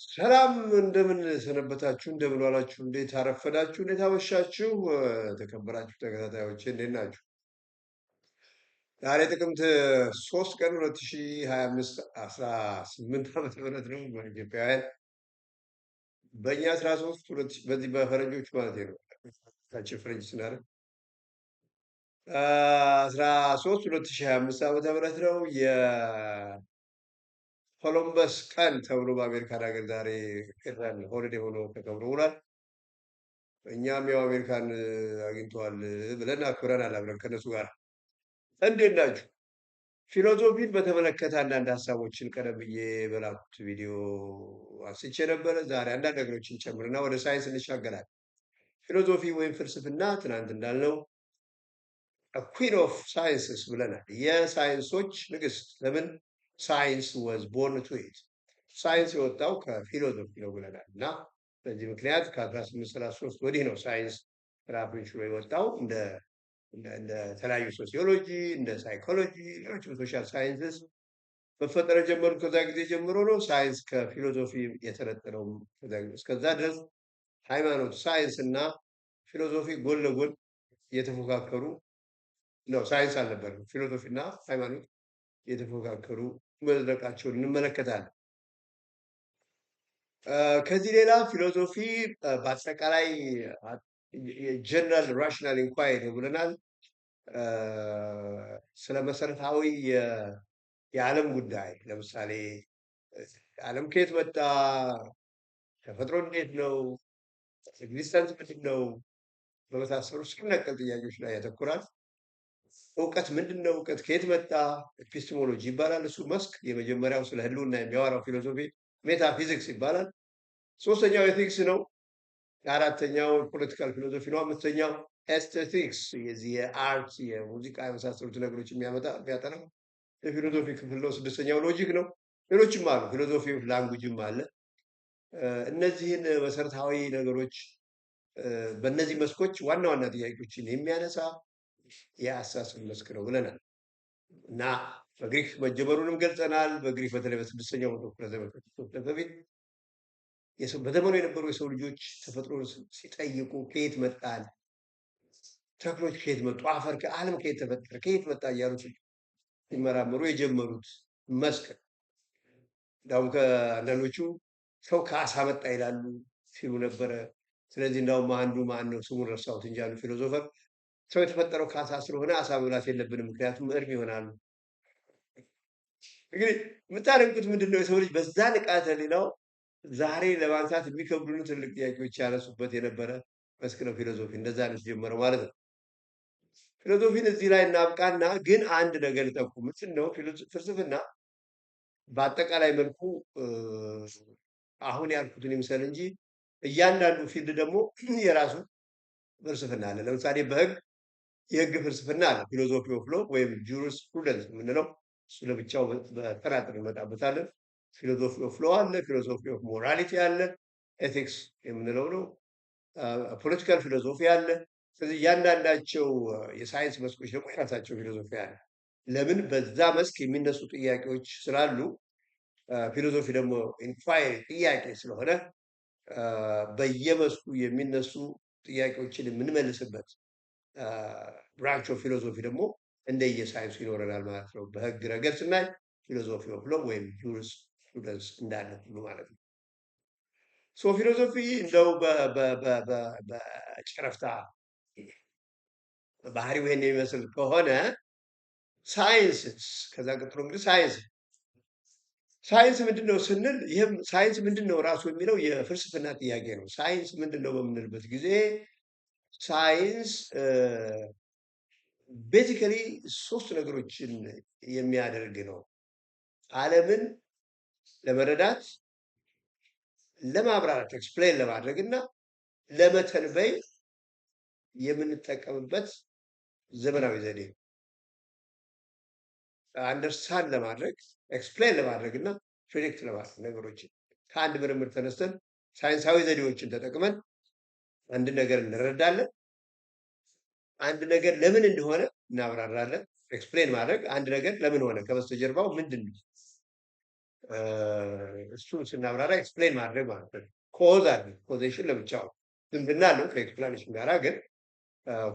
ሰላም እንደምን ሰነበታችሁ? እንደምን ዋላችሁ? እንዴት አረፈዳችሁ? እንዴት አመሻችሁ? የተከበራችሁ ተከታታዮቼ እንዴት ናችሁ? ዛሬ ጥቅምት 3 ቀን 2025 18 ዓመተ ምህረት ነው በኢትዮጵያውያን፣ በእኛ 13 በዚህ በፈረንጆች ማለት ነው። ታችን ፈረንጅ ስናደርግ 13 2025 ዓመተ ምህረት ነው። የኮሎምበስ ቀን ተብሎ በአሜሪካን ሀገር ዛሬ federal holiday ሆኖ ተከብሮ ውሏል። እኛም ያው አሜሪካን አግኝተዋል ብለን አክብረናል አብረን ከነሱ ጋር። እንዴት ናችሁ? Philosophy ን በተመለከተ አንዳንድ ሀሳቦችን ቀደም ብዬ በላኩት ቪዲዮ አንስቼ ነበረ። ዛሬ አንዳንድ ነገሮችን ጨምርና ወደ ሳይንስ እንሻገራለን። Philosophy ወይም ፍልስፍና ትናንት እንዳልነው queen of sciences ብለናል። የሳይንሶች ንግስት። ለምን? Science was born to it። ሳይንስ የወጣው ከ philosophy ነው ብለናል። እና በዚህ ምክንያት ከ1833 ወዲህ ነው ሳይንስ ራሱን ችሎ የወጣው። እንደ ተለያዩ ሶሲዮሎጂ፣ እንደ psychology፣ ሌሎችም social sciences መፈጠር የጀመሩት ከዛ ጊዜ ጀምሮ ነው። ሳይንስ ከ philosophy የተነጠለው እስከዛ ድረስ ሃይማኖት፣ ሳይንስ እና philosophy ጎን ለጎን እየተፎካከሩ ነው። ሳይንስ አልነበረም። Philosophy እና ሃይማኖት እየተፎካከሩ መዝለቃቸውን እንመለከታለን። ከዚህ ሌላ philosophy በአጠቃላይ የ general rational inquiry ብለናል። ስለ መሰረታዊ የዓለም ጉዳይ፣ ለምሳሌ ዓለም ከየት መጣ፣ ተፈጥሮ እንዴት ነው፣ existence ምንድን ነው፣ በመሳሰሉ ስር ነቀል ጥያቄዎች ላይ ያተኩራል። እውቀት ምንድን ነው? እውቀት ከየት መጣ? Epistemology ይባላል። እሱ መስክ የመጀመሪያው ስለ ህልውና የሚያወራው philosophy metaphysics ይባላል። ሶስተኛው ethics ነው። አራተኛው political philosophy ነው። አምስተኛው aesthetics፣ የዚህ የ art፣ የሙዚቃ የመሳሰሉት ነገሮች የሚያመጣ የሚያጠናው የ philosophy ክፍል ነው። ስድስተኛው logic ነው። ሌሎችም አሉ። Philosophy of language ም አለ። እነዚህን መሰረታዊ ነገሮች በእነዚህ መስኮች ዋና ዋና ጥያቄዎችን የሚያነሳ የአስተሳሰብ መስክ ነው ብለናል። እና በግሪክ መጀመሩንም ገልጸናል። በግሪክ በተለይ በስድስተኛው መቶ ክፍለ ዘመን ከክርስቶስ በፊት በዘመኑ የነበሩ የሰው ልጆች ተፈጥሮን ሲጠይቁ ከየት መጣን፣ ተክሎች ከየት መጡ፣ አፈር ዓለም ከየት ተፈጠረ፣ ከየት መጣ እያሉ ሲመራመሩ የጀመሩት መስክ ነው። እንዳውም ከአንዳንዶቹ ሰው ከአሳ መጣ ይላሉ ሲሉ ነበረ። ስለዚህ እንዳውም አንዱ ማን ነው ስሙን ረሳሁት እንጂ አንዱ philosopher ሰው የተፈጠረው ከአሳ ስለሆነ አሳ መብላት የለብንም ምክንያቱም እርም ይሆናሉ። እንግዲህ የምታደንቁት ምንድን ነው? የሰው ልጅ በዛ ንቃተ ህሊናው ዛሬ ለማንሳት የሚከብዱን ትልቅ ጥያቄዎች ያነሱበት የነበረ መስክ ነው philosophy። እንደዛ ነው የተጀመረው ማለት ነው። Philosophy ን እዚህ ላይ እናብቃና ግን አንድ ነገር ልጠቁም። ምንድን ነው ፍልስፍና? በአጠቃላይ መልኩ አሁን ያልኩትን ይምሰል እንጂ እያንዳንዱ field ደግሞ የራሱ ፍልስፍና አለ። ለምሳሌ በህግ የህግ ፍልስፍና አለ። Philosophy of law ወይም jurisprudence የምንለው፣ እሱ ለብቻው በተናጥል እንመጣበታለን። Philosophy of law አለ። Philosophy of morality አለ። Ethics የምንለው ነው። Political philosophy አለ። ስለዚህ እያንዳንዳቸው የሳይንስ መስኮች ደግሞ የራሳቸው philosophy አለ። ለምን? በዛ መስክ የሚነሱ ጥያቄዎች ስላሉ፣ philosophy ደግሞ inquiry ጥያቄ ስለሆነ በየመስኩ የሚነሱ ጥያቄዎችን የምንመልስበት branch of philosophy ደግሞ እንደየሳይንሱ ይኖረናል ማለት ነው። በህግ ረገድ ስናይ philosophy of law ወይም jurisprudence እንዳለ ሁሉ ማለት ነው። So philosophy እንደው በጨረፍታ ባህሪው ይሄን የሚመስል ከሆነ ሳይንስስ? ከዛ ቀጥሎ እንግዲህ ሳይንስ ምንድን ነው ስንል፣ ይህም ሳይንስ ምንድን ነው ራሱ የሚለው የፍልስፍና ጥያቄ ነው። ሳይንስ ምንድን ነው በምንልበት ጊዜ ሳይንስ basically ሶስት ነገሮችን የሚያደርግ ነው። ዓለምን ለመረዳት፣ ለማብራራት፣ explain ለማድረግ እና ለመተንበይ የምንጠቀምበት ዘመናዊ ዘዴ ነው። Understand ለማድረግ፣ explain ለማድረግ እና predict ለማድረግ፣ ነገሮችን ከአንድ ምርምር ተነስተን ሳይንሳዊ ዘዴዎችን ተጠቅመን አንድ ነገር እንረዳለን። አንድ ነገር ለምን እንደሆነ እናብራራለን። Explain ማድረግ፣ አንድ ነገር ለምን ሆነ፣ ከበስተጀርባው ምንድን ነው? እሱን ስናብራራ explain ማድረግ ማለት ነው። Cause አለ፣ causation ለብቻው ዝምድና አለው ከ explanation ጋራ፣ ግን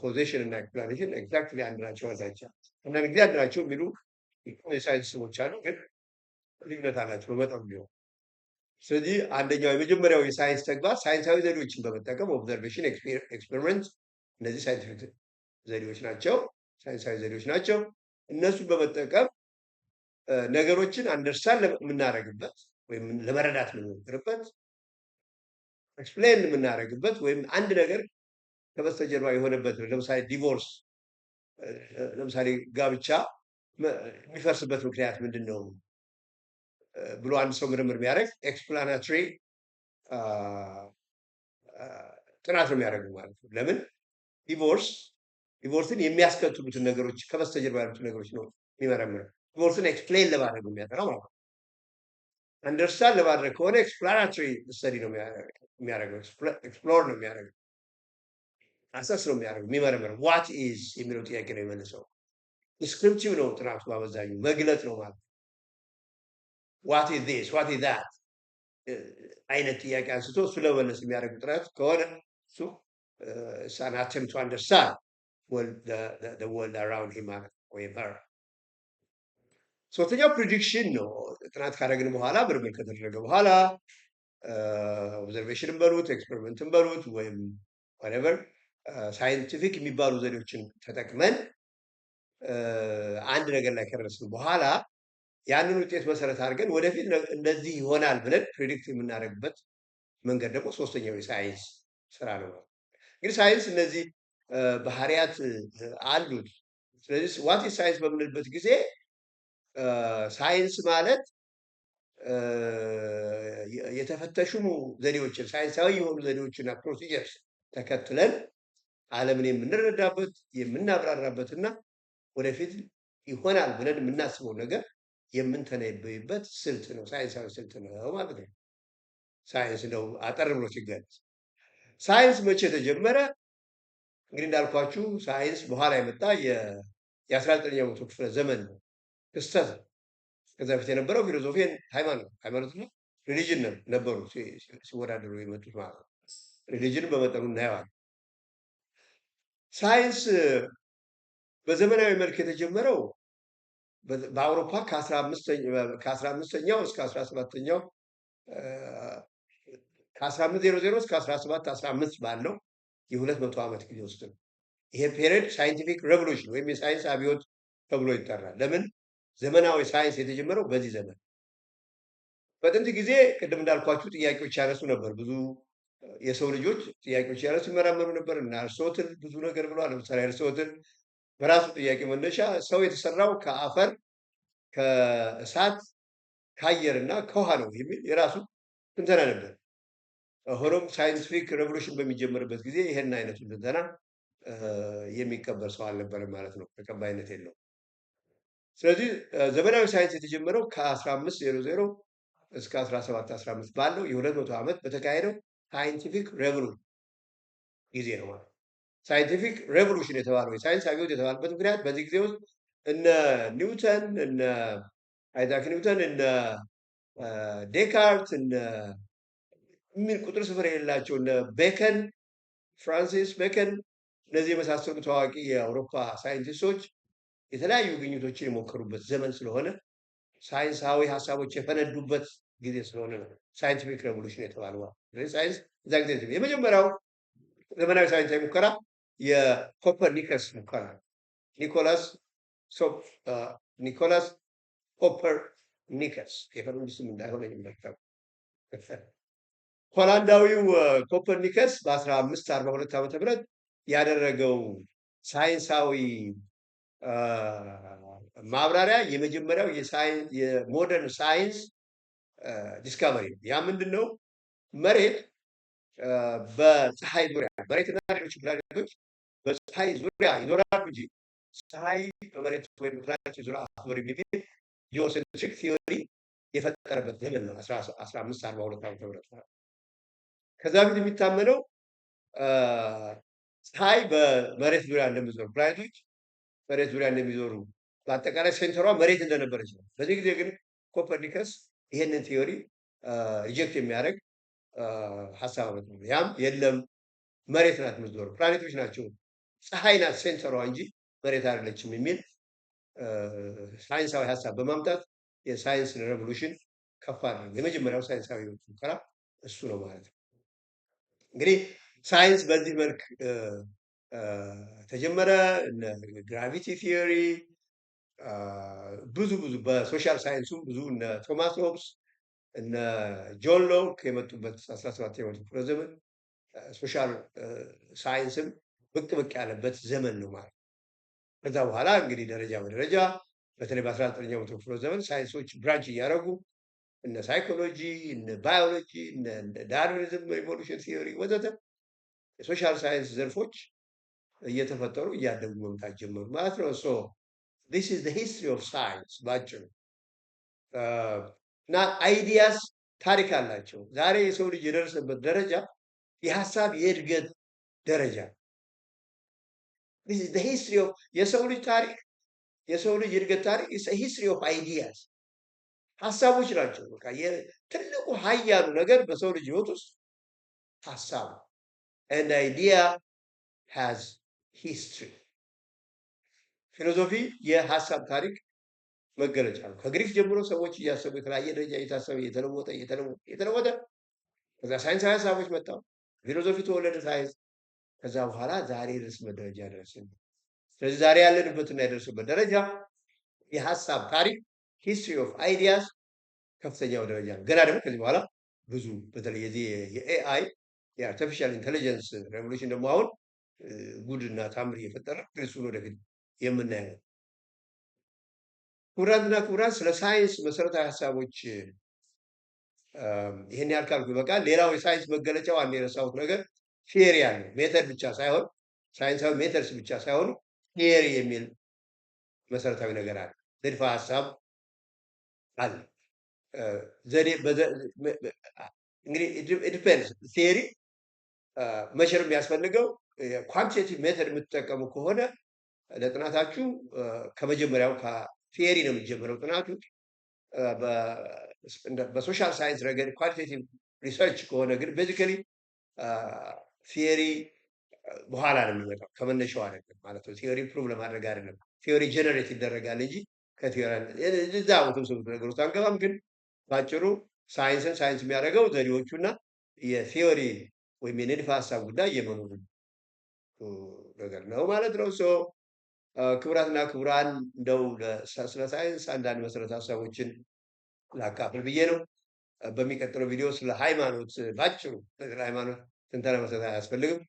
causation እና explanation exactly አንድ ናቸው ማለት አይቻልም። አንዳንድ ጊዜ አንድ ናቸው የሚሉ የሳይንስ ሰዎች አሉ፣ ግን ልዩነት አላቸው በመጠኑ ቢሆን። ስለዚህ አንደኛው የመጀመሪያው የሳይንስ ተግባር ሳይንሳዊ ዘዴዎችን በመጠቀም observation፣ experiment፣ እነዚህ scientific ዘዴዎች ናቸው፣ ሳይንሳዊ ዘዴዎች ናቸው። እነሱን በመጠቀም ነገሮችን understand የምናደርግበት ወይም ለመረዳት የምንሞክርበት፣ explain የምናደርግበት ወይም አንድ ነገር ከበስተጀርባ የሆነበት፣ ለምሳሌ divorce፣ ለምሳሌ ጋብቻ የሚፈርስበት ምክንያት ምንድን ነው ብሎ አንድ ሰው ምርምር ቢያደርግ explanatory ጥናት ነው የሚያደርገው ማለት ነው። ለምን divorce ን የሚያስከትሉትን ነገሮች፣ ከበስተጀርባ ያሉትን ነገሮች ነው የሚመረምረው። Divorce ን explain ለማድረግ ነው የሚያጠናው ማለት ነው። Understand ለማድረግ ከሆነ exploratory study ነው የሚያደርገው፣ explore ነው የሚያደርገው፣ assess ነው የሚያደርገው፣ የሚመረምረው። What is የሚለው ጥያቄ ነው የሚመልሰው። Descriptive ነው ጥናቱ፣ በአመዛኙ መግለጽ ነው ማለት ነው። What is this, what is that አይነት ጥያቄ አንስቶ እሱ ለመመለስ የሚያደርግ ጥረት ከሆነ እሱ an attempt to understand world around him ማለት ነው ወይም her። ሶስተኛው prediction ነው። ጥናት ካደረግን በኋላ፣ ምርምር ከተደረገ በኋላ፣ observation ን በሉት experiment ን በሉት ወይም whatever scientific የሚባሉ ዘዴዎችን ተጠቅመን አንድ ነገር ላይ ከደረስን በኋላ ያንን ውጤት መሰረት አድርገን ወደፊት እንደዚህ ይሆናል ብለን predict የምናደርግበት መንገድ ደግሞ ሶስተኛው የሳይንስ ስራ ነው። እንግዲህ ሳይንስ እነዚህ ባህሪያት አሉት። ስለዚህ what is science በምንልበት ጊዜ ሳይንስ ማለት የተፈተሹ ዘዴዎችን፣ ሳይንሳዊ የሆኑ ዘዴዎችና procedures ተከትለን ዓለምን የምንረዳበት፣ የምናብራራበትና ወደፊት ይሆናል ብለን የምናስበው ነገር የምንተነብይበት ስልት ነው፣ ሳይንሳዊ ስልት ነው ማለት ነው። ሳይንስ ነው አጠር ብሎ ሲገለጽ። ሳይንስ መቼ ተጀመረ? እንግዲህ እንዳልኳችሁ ሳይንስ በኋላ የመጣ የ19ኛው መቶ ክፍለ ዘመን ነው ክስተት ነው። ከዛ በፊት የነበረው philosophy፣ ሃይማኖትና religion ነበሩ ሲወዳደሩ የመጡት ማለት ነው። Religion በመጠኑ እናየዋለን። ሳይንስ በዘመናዊ መልክ የተጀመረው በአውሮፓ ከ15ኛው እስከ 17ኛው፣ ከ1500 እስከ 1715 ባለው የ200 ዓመት ጊዜ ውስጥ ነው። ይሄ period scientific revolution ወይም የሳይንስ አብዮት ተብሎ ይጠራል። ለምን? ዘመናዊ ሳይንስ የተጀመረው በዚህ ዘመን። በጥንት ጊዜ ቅድም እንዳልኳችሁ ጥያቄዎች ያነሱ ነበር። ብዙ የሰው ልጆች ጥያቄዎች ያነሱ ይመራመሩ ነበር እና አርስቶትል ብዙ ነገር ብለዋል። ለምሳሌ አርስቶትል በራሱ ጥያቄ መነሻ ሰው የተሰራው ከአፈር፣ ከእሳት፣ ከአየር እና ከውሃ ነው የሚል የራሱ ትንተና ነበር። ሆኖም scientific revolution በሚጀመርበት ጊዜ ይሄን አይነቱን ትንተና የሚቀበል ሰው አልነበረም ማለት ነው። ተቀባይነት የለውም። ስለዚህ ዘመናዊ ሳይንስ የተጀመረው ከ1500 እስከ 1715 ባለው የ200 ዓመት በተካሄደው scientific revolution ጊዜ ነው ማለት ነው። Scientific revolution የተባለው፣ የሳይንስ አብዮት የተባለበት ምክንያት በዚህ ጊዜ ውስጥ እነ ኒውተን፣ እነ አይዛክ ኒውተን፣ እነ ዴካርት፣ እነ ምን ቁጥር ስፍር የሌላቸው እነ ቤከን፣ ፍራንሲስ ቤከን፣ እነዚህ የመሳሰሉ ታዋቂ የአውሮፓ ሳይንቲስቶች የተለያዩ ግኝቶችን የሞከሩበት ዘመን ስለሆነ፣ ሳይንሳዊ ሀሳቦች የፈነዱበት ጊዜ ስለሆነ ነው scientific revolution የተባለው። ስለዚህ ሳይንስ እዛ ጊዜ የመጀመሪያው ዘመናዊ ሳይንሳዊ ሙከራ የኮፐርኒከስ ሙከራ ነው። ኒኮላስ ኮፐርኒከስ፣ የፈረንጅ ስም እንዳይሆነኝ መርከብ። ሆላንዳዊው ኮፐርኒከስ በ1542 ዓመተ ምህረት ያደረገው ሳይንሳዊ ማብራሪያ የመጀመሪያው የ modern science discovery ነው። ያ ምንድን ነው? መሬት በፀሐይ ዙሪያ፣ መሬትና ሌሎች ፕላኔቶች በፀሐይ ዙሪያ ይዞራሉ እንጂ ፀሐይ በመሬት ወይም ፕላኔቶች ዙሪያ አትዞርም የሚል geocentric theory የፈጠረበት ዘመን ነው 1542 ዓመተ ምህረት ማለት። ከዛ በፊት የሚታመነው ፀሐይ በመሬት ዙሪያ እንደሚዞር፣ ፕላኔቶች መሬት ዙሪያ እንደሚዞሩ፣ በአጠቃላይ center ሯ መሬት እንደነበረች ነው። በዚህ ጊዜ ግን ኮፐርኒከስ ይሄንን theory reject የሚያደርግ ሀሳብ አመጡ። ያም የለም፣ መሬት ናት የምትዞረው፣ ፕላኔቶች ናቸው፣ ፀሐይ ናት center ሯ እንጂ መሬት አይደለችም የሚል ሳይንሳዊ ሀሳብ በማምጣት የሳይንስ revolution ከፍ አደረገ። የመጀመሪያው ሳይንሳዊ ሙከራ እሱ ነው ማለት ነው። እንግዲህ ሳይንስ በዚህ መልክ ተጀመረ። እነ gravity theory፣ ብዙ ብዙ በ social science ኡም ብዙ እነ ቶማስ ሆብስ፣ እነ ጆን ሎክ የመጡበት 17ኛው መቶ ክፍለ ዘመን social science ም ብቅ ብቅ ያለበት ዘመን ነው ማለት ነው። ከዛ በኋላ እንግዲህ ደረጃ በደረጃ በተለይ በ19ኛው መቶ ክፍለ ዘመን ሳይንሶች branch እያደረጉ እነ ሳይኮሎጂ፣ እነ ባዮሎጂ፣ እነ Darwinism evolution theory ወዘተ የ social science ዘርፎች እየተፈጠሩ እያደጉ መምጣት ጀመሩ ማለት ነው። So this is the history of science ባጭሩ። እና ideas ታሪክ አላቸው። ዛሬ የሰው ልጅ የደረሰበት ደረጃ የሀሳብ የእድገት ደረጃ፣ history of የሰው ልጅ ታሪክ፣ የሰው ልጅ የእድገት ታሪክ history of ideas፣ ሀሳቦች ናቸው። በቃ ትልቁ ሀያሉ ነገር በሰው ልጅ ህይወት ውስጥ ሀሳብ ነው። And idea has history። Philosophy የሀሳብ ታሪክ መገለጫ ነው። ከግሪክ ጀምሮ ሰዎች እያሰቡ የተለያየ ደረጃ እየታሰበ እየተለወጠ እየተለወጠ እየተለወጠ ከዛ ሳይንሳዊ ሀሳቦች መጣ፣ philosophy ተወለደ፣ ሳይንስ፣ ከዛ በኋላ ዛሬ የደረስንበት ደረጃ ደረስን። ስለዚህ ዛሬ ያለንበትና የደረስንበት ደረጃ የሀሳብ ታሪክ history of ideas ከፍተኛው ደረጃ ነው። ገና ደግሞ ከዚህ በኋላ ብዙ በተለይ የዚህ የ AI የ artificial intelligence revolution ደግሞ አሁን ጉድና ታምር እየፈጠረ እሱን ወደፊት የምናየው ነው። ክቡራትና ክቡራን፣ ስለ ሳይንስ መሰረታዊ ሀሳቦች ይህን ያህል ካልኩ ይበቃል። ሌላው የሳይንስ መገለጫው አንድ የረሳሁት ነገር theory አለ። Method ብቻ ሳይሆን፣ ሳይንሳዊ methods ብቻ ሳይሆኑ theory የሚል መሰረታዊ ነገር አለ። ንድፈ ሀሳብ አለ። ዘዴ እንግዲህ depends፣ theory መቼ ነው የሚያስፈልገው? Quantitative method የምትጠቀሙ ከሆነ ለጥናታችሁ ከመጀመሪያው ከ theory ነው የሚጀምረው ጥናቱ። በ social science ረገድ qualitative research ከሆነ ግን basically theory በኋላ ነው የሚመጣው፣ ከመነሻው አይደለም ማለት ነው። Theory prove ለማድረግ አይደለም። Theory generate ይደረጋል እንጂ ከ theory እዛ ውስብስብ ነገር ውስጥ አንገባም። ግን ባጭሩ ሳይንስን ሳይንስ የሚያደርገው ዘዴዎቹና የ theory ወይም የንድፈ ሀሳብ ጉዳይ የመኖሩ ነገር ነው ማለት ነው። So ክቡራትና ክቡራን፣ እንደው ስለ ሳይንስ አንዳንድ መሰረተ ሀሳቦችን ላካፍል ብዬ ነው። በሚቀጥለው ቪዲዮ ስለ ሃይማኖት፣ ባጭሩ ስለ ሃይማኖት ትንተና መስጠት አያስፈልግም።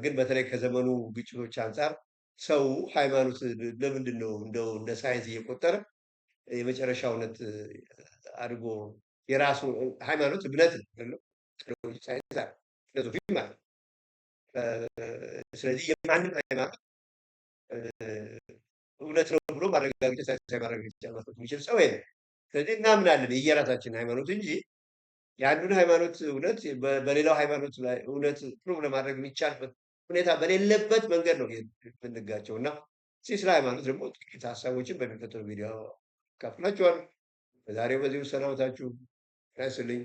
ግን በተለይ ከዘመኑ ግጭቶች አንጻር ሰው ሃይማኖት ለምንድን ነው እንደው እንደ ሳይንስ እየቆጠረ የመጨረሻ እውነት አድርጎ የራሱ ሃይማኖት እምነት ነው፣ ሳይንስ philosophy ማለት ነው። ስለዚህ የማንም ሃይማኖት እውነት ነው ብሎ ማረጋገጫ፣ ሳይንሳዊ ማረጋገጫ መስጠት የሚችል ሰው የለም። ስለዚህ እናምናለን የየራሳችን ሃይማኖት እንጂ የአንዱን ሃይማኖት እውነት በሌላው ሃይማኖት ላይ እውነት prove ለማድረግ የሚቻልበት ሁኔታ በሌለበት መንገድ ነው የምንጋቸው። እና እስኪ ስለ ሃይማኖት ደግሞ ጥቂት ሀሳቦችን በሚቀጥለው ቪዲዮ አካፍላችኋለሁ። በዛሬው በዚሁ ሰናበታችሁ። ጤና ይስጥልኝ።